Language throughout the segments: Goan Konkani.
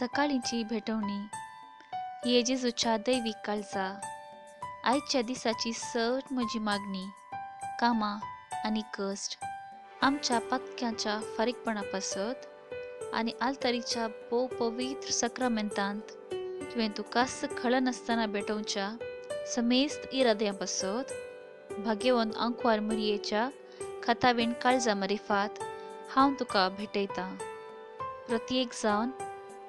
सकाळींची भेटवणी. ये जेजूच्या दैवीक काळजा, आयच्या दिसाची सट म्हजी मागणी, कामां आनी कश्ट आमच्या पातक्यांच्या फारीकपणा पासत आनी आल्तारीच्या भोव पवित्र सक्रामेंतांत तुवें तुकाच खळनासतना भेटोवच्या समेस्त इराद्यां पासत भाग्यवंत आंकवार मरियेच्या खातावीण काळजा मारिफात हांव तुका भेटयतां. प्रत्येक जावन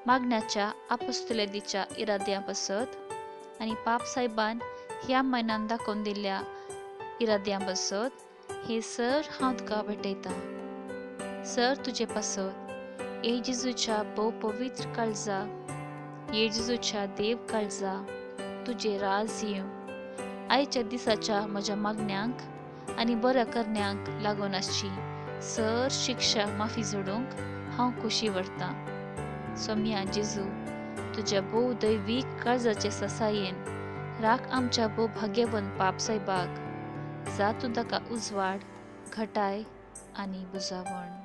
मागण्याच्या आपोस्तुलेदीच्या इराद्यां पासत आनी पाप सायबान ह्या म्हयन्यान दाखोवन दिल्ल्या इराद्यां पासत हे सर हांव तुका भेटयतां. सर तुजे पासत ये जेजूच्या भोव पवित्र काळजा, ये जेजूच्या देव काळजा, तुजे राज येवं. आयच्या दिसाच्या म्हज्या मागण्यांक आनी बऱ्या करण्यांक लागून आसची सर शिक्षा माफी जोडूंक हांव खोशी व्हरतां. सोम्या जेजू, तुज्या भोव दैवीक काळजाचे ससायेन राख आमच्या भोव भाग्यवंत पाप सायबाक, जा तूं ताका उजवाड, घटाय आनी बुजावण.